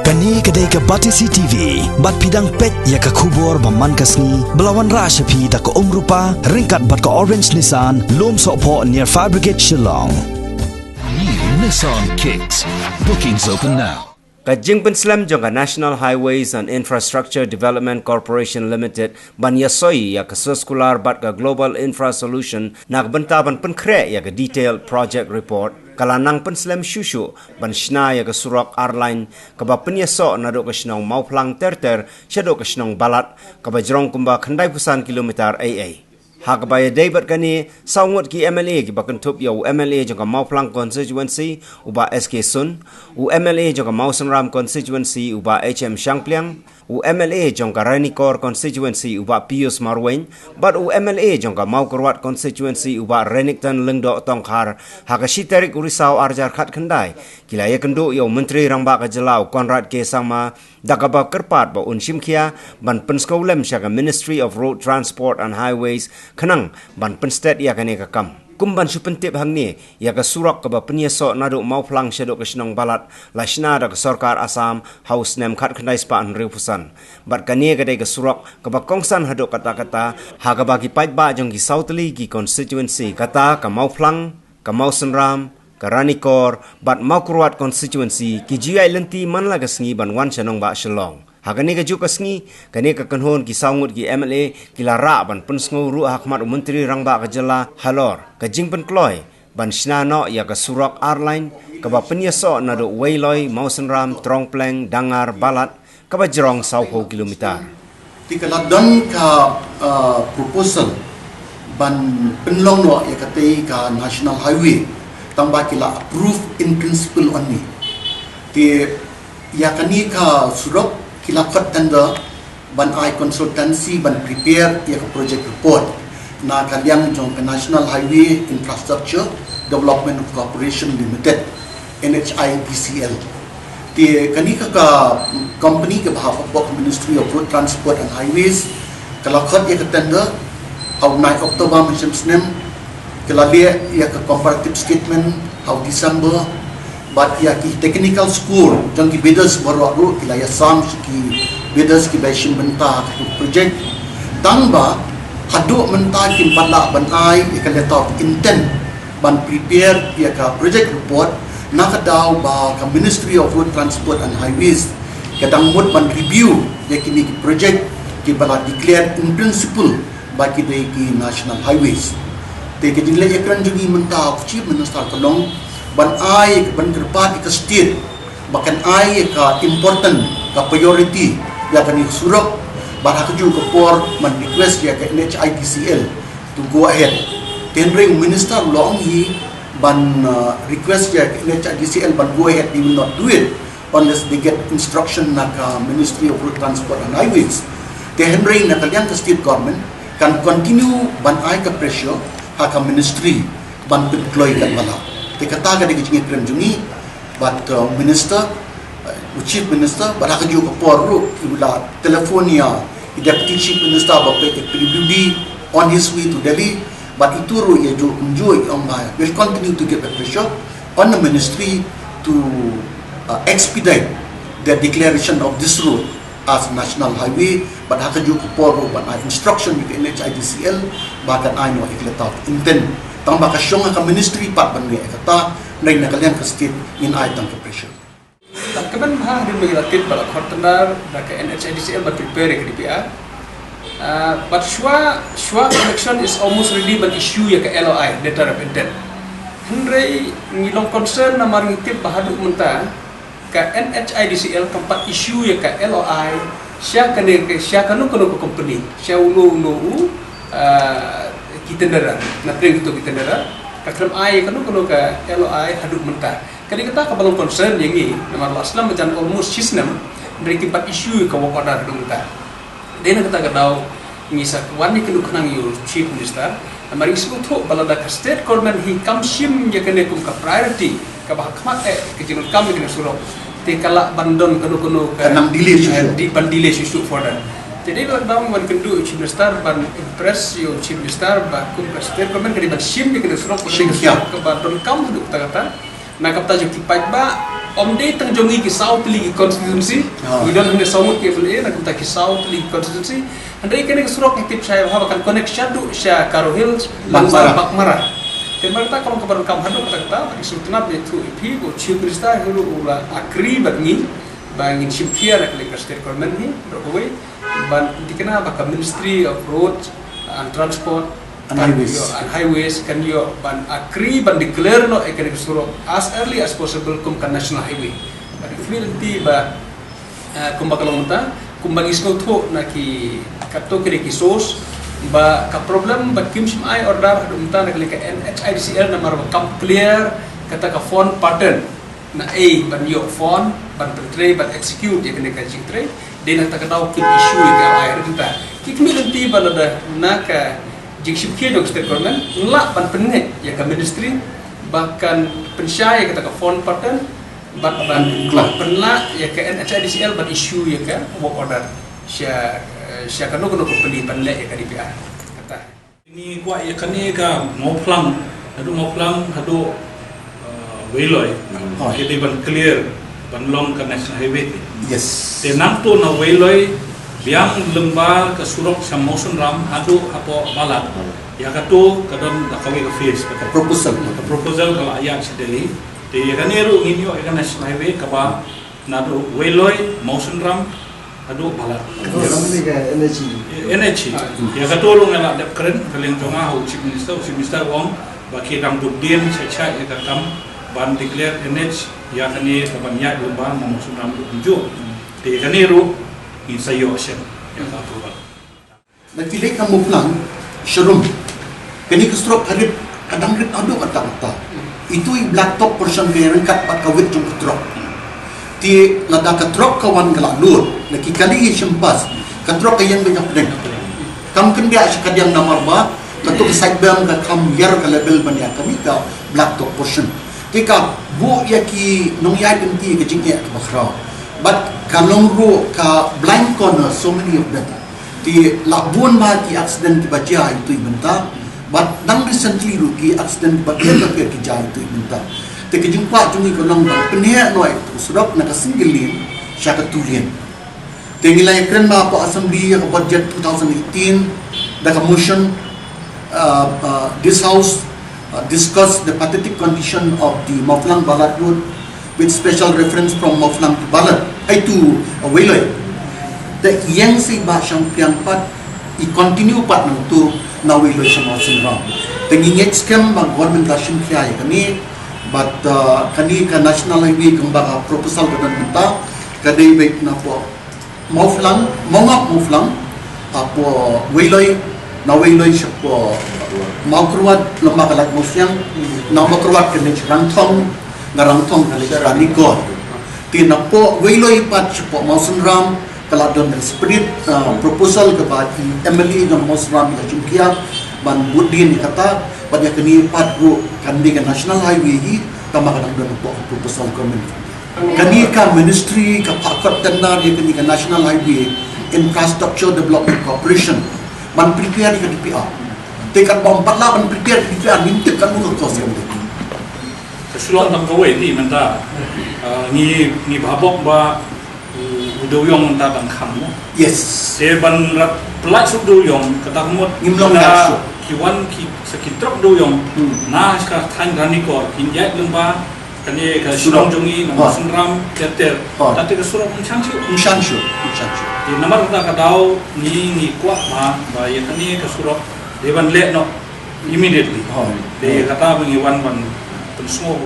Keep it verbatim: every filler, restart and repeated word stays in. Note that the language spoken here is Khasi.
Kane ka dei ka Batesi T V, bad phi dang peit ïa ka khubor ba man ka sngi, ba la wanrah sha phi da ka Umrupa, ryngkat bad ka Orange Nissan, Lum Sohphoh near Fire Brigade Shillong. New Nissan Kicks. Bookings open now. Ka jingpynslem jong ka National Highways and Infrastructure Development Corporation Limited ban ïasoi ïa ka Soskular bad ka Global Infra Solution na ka bynta ban pynkhreh ïa ka detailed project report, ka la nang pynslem shuh shuh ban shna ïa ka surok ar lane kaba pynïasoh naduh ka shnong Mawphlang ter ter shaduh ka shnong Balat, kaba jrong kumba khyndai phew san kilometer ei ei. Ha kaba ïadei bad kane, saw ngut ki M L A kiba kynthup ïa u M L A jong ka Mawphlang constituency, u Bah S K Sun, u M L A jong ka Mawsynram constituency, u Bah H M Shangpliang, u M L A jong ka Ranikor constituency, u Bah Pius Marwein, bad u M L A jong ka Mawkyrwat constituency, u Bah Renikton Lyngdoh Tongkhar, ha ka shi tarik u Risaw ar hajar khatkhyndai, ki la ïakynduh ïa u Myntri Rangbah ka Jylla, u Conrad K Sangma, da kaba kyrpad ba un shim khia ban pynsngewlem sha ka Ministry of Road Transport and Highways khnang ban pynsted ïa kane ka kam. Kum ban shu pyntip hangne, ïa ka surok kaba pynïasoh naduh Mawphlang shaduh ka shnong Balat la shna da ka sorkar Assam ha u snem khatkhyndai spah hynriew phew san. Bad kane ka dei ka surok kaba kongsan haduh katta katta, ha kaba ki paidbah jong ki saw tylli ki constituency, kata ka Mawphlang, ka Mawsynram, ka Ranikor bad Mawkyrwat constituency ki ju ïaid lynti man la ka sngi ban wan sha nongbah Shillong. Ha kane kajuh ka sngi, kane ka kynhun ki saw ngut ki M L A ki la rah ban pynsngew ruh ha khmat u Myntri Rangbah ka Jylla halor ka jingpynkloi ban shna noh ïa ka surok ar lane kaba pynïasoh naduh Weiloi, Mawsynram, Trongpleng, Dangar, Balat, kaba jrong saw phew kilometer. Te ka la don ka, uh, proposal ban pynlong noh ïa katei ka National Highway, tangba ki la approve in principle only. Te ïa kane ka surok ki la khot tender ban ai consultancy ban prepare ïa ka project report na ka liang jong ka National Highway Infrastructure Development Corporation Limited, N H I D C L. Te kane ka, ka company kaba hapoh ka Ministry of Road Transport and Highways ka la khot ïa ka tender ha u nine October mynshem snem, ka la leh ïa ka comparative statement ha u December, bad ïa ki technical score jong ki bidders baroh ruh ki la ïasam sha ki bidders kiba shim bynta ha ka project. Tangba haduh mynta kim pat lah ban ai ïa ka letter of intent ban prepare ïa ka project report, na ka daw ba ka Ministry of Road Transport and Highways ka dang mut ban review ïa kine ki project kiba la declare in principle ba ki dei ki National Highways. Te ka jingleh ïakren jong ngi mynta u Chief Minister ka long ban ai, ban kyrpad ïa ka state ba kan ai ïa ka important, ka priority ïa kane ka surok, bad ha kajuh ka por ban request ïa ka N H I D C L to go ahead. Te hynrei u minister u la ong hi ban, uh, request ïa ka N H I D C L ban go ahead, they will not do it unless they get instruction na ka Ministry of Road Transport and Highways. Te hynrei na ka liang ka state government kan continue ban ai ka pressure ha ka ministry ban pynkloi katba lah. Te kata ka dei ka jingïakren jong ngi bad, uh, minister, uh, u chief minister, bad ha kajuh ka por ruh u la telephone ïa i deputy chief minister ba peit ïa P W D on his way to Delhi. Bad ïa uto ruh ïa ju kumjuh ong ba will continue to give a pressure on the ministry to, uh, expedite the declaration of this road as national highway. Bad ha kajuh ka por ruh ban ai instruction ïa ka N H I D C L ba kan ai noh ïa ka letter of intent. Tangba ka shong ha ka ministry pat ban leh ïa kata, hynrei na ka liang ka state ngin ai tang ka pressure. Kmen bha hadien ba ngi la tip ba la khot tender da ka N H I D C L ban prepare ïa ka D P R. Ah, bad shuwa, shuwa ka election is almost ready ban issue ïa ka L O I, letter of intent. Hynrei ngi long concern namar ngi tip ba haduh mynta ka N H I D C L kam pat issue ïa ka L O I sha kane ka, sha kano kano ka company, sha uno uno u, ah, ki tenderer, na pdeng kito ki tenderer, ka khlem ai ïa kano kano ka L O I haduh mynta. Ka dei kata kaba long concern ïa ngi, namar la slem hajan almost shi snem, hynrei kim pat issue ka work order haduh mynta. Dei na kata ka daw ngi sa wan ïa ka kynduh khnang ïa u Chief Minister, namar ngi sngewthuh ba lada ka state government hi kam shim ïa kane kum ka priority kaba ha khmat eh ka jingdonkam ïa kane surok, te ka lah ban don kano kano ka, ka nang delay shuh shuh, eh, di ban delay shuh shuh further. Te dei na kata ka daw ngi wan kynduh ïa u Chief Minister ban impress ïa u Chief Minister ba kum ka state government ka dei ban shim ïa kane surok, shim ïa ka surok kaba donkam haduh katta katta. Na ka bynta jong ki paidbah, Ym dei tang jong ngi ki saw tylli ki constituency. Ah. Ngi don hangne saw ngut ki M L A na kumta ki saw tylli ki constituency. Hynrei kane ka surok ngi tip shai ba kan connect shaduh sha Garo Hills, Langsar, Baghmara. Te namar kata ka long kaba donkam haduh katta katta, ngi sngewtynnat ïathuh ïa phi ba u Chief Minister hi ruh u la agree bad ngi ba ngin shim khia na ka liang ka state government hi, baroh kawei, ban thikna ba ka Ministry of Roads and Transport and Highways. Kan ïoh, and Highways kan ïoh ban agree ban declare noh ïa kane ka surok as early as possible kum ka National Highway. Bad ngi khmih lynti ba, eh, kumba ka long mynta, kumba ngi sngewthuh na ki katto katne ki source, ba ka problem ba kim shym ai order haduh mynta na ka liang ka N H I D C L namar ba kam clear kata ka fund pattern. Na ei ban ïoh fund ban pyntrei ban execute ïa kane ka jingtrei, dei na kata ka daw kin issue ïa ka R I. Hynrei te ngi khmih lynti ba lada na ka jingshim khia jong ka state government, ngi lah ban pynngeit ïa ka ministry ba kan pynshai ïa kata ka fund pattern, ban, ban, ban pynlah ïa ka N H I D C L ban issue ïa ka work order sha, eh, sha kano kano company ban leh ïa ka D P R. Kata. Ngi kwah ïa kane ka Mawphlang, haduh Mawphlang, haduh, uh, Weiloi. Hmm. Ki dei ban clear, ban long ka National Highway te. Yes. Te nangta na Weiloi, biang lyngba ka surok sha Mawsynram, haduh hapoh Balat. Hmm. Ïa kato ka don da kawei ka phase, ka proposal. Ka proposal ka la ïaid sha Delhi. Te ïa kane ruh ngin ïoh ïa ka National Highway kaba naduh Weiloi, Mawsynram, haduh Balat. Ïa ka N H I. Ïa kato ruh nga la dep kren, ka liang jong nga ha u Chief Minister, u Chief Minister u ong ba ki dang bud dien shai shai ïa ka kam ban declare N H ïa kane ka ban ïaid lyngba na Mawsynram ruh kumjuh. Te ïa kane ruh ngin sa ïoh shen ïa ka approval. Na ki leh ka Mawphlang, Sharum. Kane ka surok ka rit, ka dang rit haduh katta katta. Itu i blacktop portion ka ïaryngkat bad ka width jong ka trok. Te lada ka trok ka wan ka la lut, na ki kali ki shim pass, ka trok ka ïeng beit hapdeng. Kam khyndiat sha khadiang namar ba, kato ka side berm ka kham ïar ka level ban ïa kane ka blacktop portion. Te ka buh ïa ki nongïaid lynti ka jingeh kaba khraw. Bad ka long ruh ka blind corner, so many of them. Te la bun bha ki accident kiba jia ha itu i bynta. Bad dang recently ruh ki accident kiba pher kiba pher ki jia ha itu i bynta. Te ka jingkwah jong ngi ka long ban pynheh noh ïa itu surok na ka single lane sha ka two lane. Te ngi la ïakren bha hapoh Assembly ïa ka budget two thousand eighteen da ka motion, uh, uh, this House, uh, discuss the pathetic condition of the Mawphlang Balat Road with special reference from Mawphlang to Balat, ai to, uh, Weiloi. Te ïeng sa i Bah Shangpliang pat i continue pat nangto na Weiloi sha Mawsynram. Te ngi ngeit skhem ba government ka shim khia ïa kane, bad, uh, kane ka National Highway kumba ka proposal ka don mynta ka dei beit napoh Mawphlang, Mawngap Mawphlang, hapoh Weiloi, na Weiloi shapoh Mawkyrwat, lem bad ka Laitumkhrah, na Mawkyrwat ka leit Rangthong, na Rangthong ka leit Ranikor. Te napoh Weiloi pat shapoh Mawsynram, ka la don ka separate, uh, proposal kaba i M L A jong Mawsynram i la shim khia ban bud dien ïa kata, bad ïa kane pat ruh kan dei ka National Highway hi, kaba ka dang don hapoh proposal government. Kane ka ministry ka phah kot tender ïa kane ka National Highway Infrastructure Development Corporation ban prepare ïa ka D P R. Te katba ym pat lah ban prepare ïa ka D P R, ngim tip katno ka cost ïa kane. Ka shu long tang kawei te mynta, ah, ngi, ngi bha bok ba u, u dewïong mynta dang kham mo. Yes. Te ban rat pynlait suk dewïong kata ka mut ngim long ïa suk. Ki wan ki sa ki trok dewïong. Hmm. Na ka thaiñ Ranikor kin ïaid lyngba kane ka shnong jong ngi na Mawsynram ter ter. Te ka surok ym shan shuh. Ym shan shuh, ym shan shuh. Te namar kata ka daw ngi, ngi kwah ba, ba ïa kane ka surok dei ban leh noh immediately. Te kata ba ngi wan ban pynsngew.